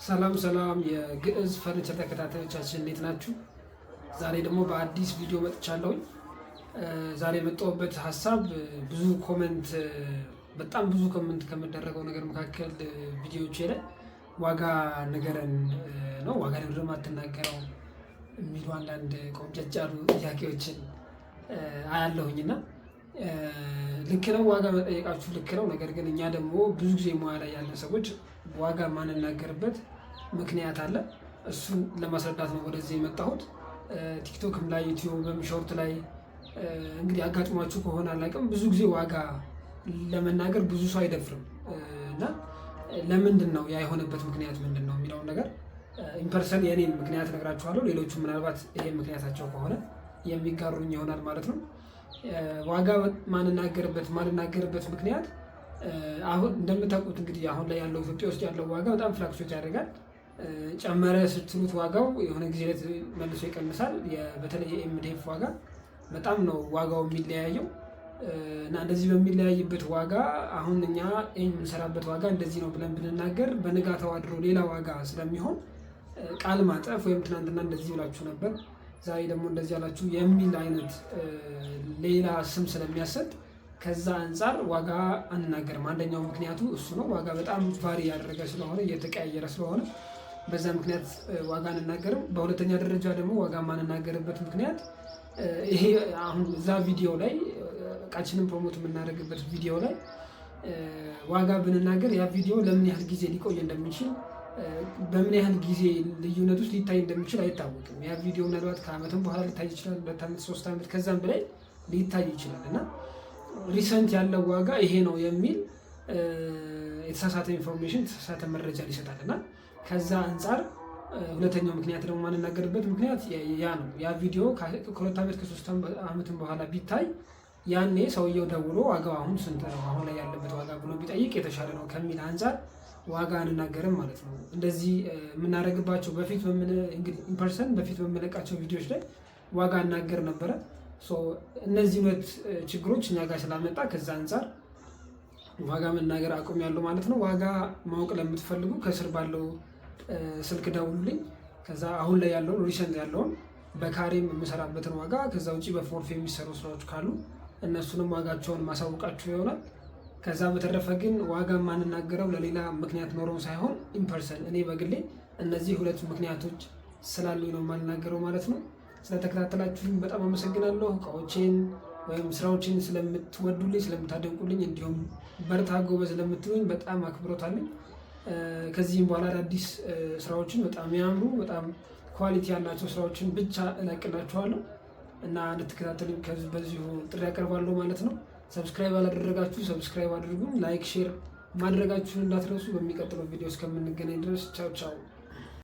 ሰላም ሰላም የግዕዝ ፈርኒቸር ተከታታዮቻችን፣ እንዴት ናችሁ? ዛሬ ደግሞ በአዲስ ቪዲዮ መጥቻለሁኝ። ዛሬ የመጣሁበት ሀሳብ ብዙ comment፣ በጣም ብዙ comment ከሚደረገው ነገር መካከል ቪዲዮዎቼ ላይ ዋጋ ንገረን ነው። ዋጋ ለምንድን ነው የማትናገረው የሚሉ አንዳንድ ቆምጨጭ ያሉ ጥያቄዎችን አያለሁኝ። እና ልክ ነው፣ ዋጋ መጠየቃችሁ ልክ ነው። ነገር ግን እኛ ደግሞ ብዙ ጊዜ ሙያ ላይ ያለን ሰዎች ዋጋ ማንናገርበት ምክንያት አለ። እሱን ለማስረዳት ነው ወደዚህ የመጣሁት። ቲክቶክም ላይ፣ ዩቲዩብም short ላይ እንግዲህ አጋጥሟችሁ ከሆነ አላውቅም፣ ብዙ ጊዜ ዋጋ ለመናገር ብዙ ሰው አይደፍርም። እና ለምንድን ነው ያ የሆነበት ምክንያት ምንድን ነው የሚለውን ነገር in person የኔን ምክንያት እነግራችኋለሁ። ሌሎቹ ምናልባት ይሄ ምክንያታቸው ከሆነ የሚጋሩኝ ይሆናል ማለት ነው። ዋጋ ማንናገርበት ምክንያት አሁን እንደምታውቁት እንግዲህ አሁን ላይ ያለው፣ ኢትዮጵያ ውስጥ ያለው ዋጋ በጣም fluctuate ያደርጋል። ጨመረ ስትሉት ዋጋው የሆነ ጊዜ ላይ መልሶ ይቀንሳል። በተለይ የ MDF ዋጋ በጣም ነው ዋጋው የሚለያየው። እና እንደዚህ በሚለያይበት ዋጋ አሁን እኛ የምንሰራበት ዋጋ እንደዚህ ነው ብለን ብንናገር በንጋታው አድሮ ሌላ ዋጋ ስለሚሆን ቃል ማጠፍ ወይም ትናንትና እንደዚህ ብላችሁ ነበር፣ ዛሬ ደግሞ እንደዚህ ያላችሁ የሚል አይነት ሌላ ስም ስለሚያሰጥ ከዛ አንጻር ዋጋ አንናገርም። አንደኛው ምክንያቱ እሱ ነው። ዋጋ በጣም vary ያደረገ ስለሆነ፣ እየተቀያየረ ስለሆነ በዛ ምክንያት ዋጋ አንናገርም። በሁለተኛ ደረጃ ደግሞ ዋጋ የማንናገርበት ምክንያት ይሄ አሁን እዛ ቪዲዮ ላይ፣ እቃችንን promote የምናደርግበት ቪዲዮ ላይ ዋጋ ብንናገር ያ ቪዲዮ ለምን ያህል ጊዜ ሊቆይ እንደሚችል፣ በምን ያህል ጊዜ ልዩነት ውስጥ ሊታይ እንደሚችል አይታወቅም። ያ ቪዲዮ ምናልባት ከአመትም በኋላ ሊታይ ይችላል፣ 2 ዓመት፣ 3 ዓመት፣ ከዛም በላይ ሊታይ ይችላል። እና recent ያለው ዋጋ ይሄ ነው የሚል የተሳሳተ information፣ የተሳሳተ መረጃ ሊሰጣል። እና ከዛ አንጻር ሁለተኛው ምክንያት ደግሞ ማንናገርበት ምክንያት ያ ነው። ያ ቪዲዮ ከ2 ዓመት ከ3 ዓመትም በኋላ ቢታይ ያኔ ሰውየው ደውሎ ዋጋው አሁን ስንት ነው፣ አሁን ላይ ያለበት ዋጋ ብሎ ቢጠይቅ የተሻለ ነው ከሚል አንጻር ዋጋ አንናገርም ማለት ነው። እንደዚህ የምናደርግባቸው በፊት እንግዲህ in person በፊት በምለቃቸው ቪዲዮዎች ላይ ዋጋ እናገር ነበረ። እነዚህ ሁለት ችግሮች እኛ ጋር ስላመጣ ከዛ አንጻር ዋጋ መናገር አቁሜያለሁ ማለት ነው። ዋጋ ማወቅ ለምትፈልጉ ከስር ባለው ስልክ ደውሉልኝ። ከዛ አሁን ላይ ያለውን፣ recent ያለውን በካሬም የምሰራበትን ዋጋ፣ ከዛ ውጭ በፎርፌ የሚሰሩ ስራዎች ካሉ እነሱንም ዋጋቸውን ማሳውቃችሁ ይሆናል። ከዛ በተረፈ ግን ዋጋ የማንናገረው ለሌላ ምክንያት ኖሮ ሳይሆን in person እኔ በግሌ እነዚህ ሁለት ምክንያቶች ስላሉ ነው የማልናገረው ማለት ነው። ስለተከታተላችሁኝ በጣም አመሰግናለሁ። እቃዎቼን ወይም ስራዎችን ስለምትወዱልኝ፣ ስለምታደንቁልኝ፣ እንዲሁም በርታ ጎበዝ ስለምትሉኝ በጣም አክብሮት አለኝ። ከዚህም በኋላ አዳዲስ ስራዎችን፣ በጣም የሚያምሩ፣ በጣም quality ያላቸው ስራዎችን ብቻ እለቅላችኋለሁ እና እንድትከታተሉኝ በዚሁ ጥሪ ያቀርባለሁ ማለት ነው። Subscribe ያላደረጋችሁ subscribe አድርጉ፣ like፣ share ማድረጋችሁን እንዳትረሱ። በሚቀጥለው ቪዲዮ እስከምንገናኝ ድረስ ቻው ቻው።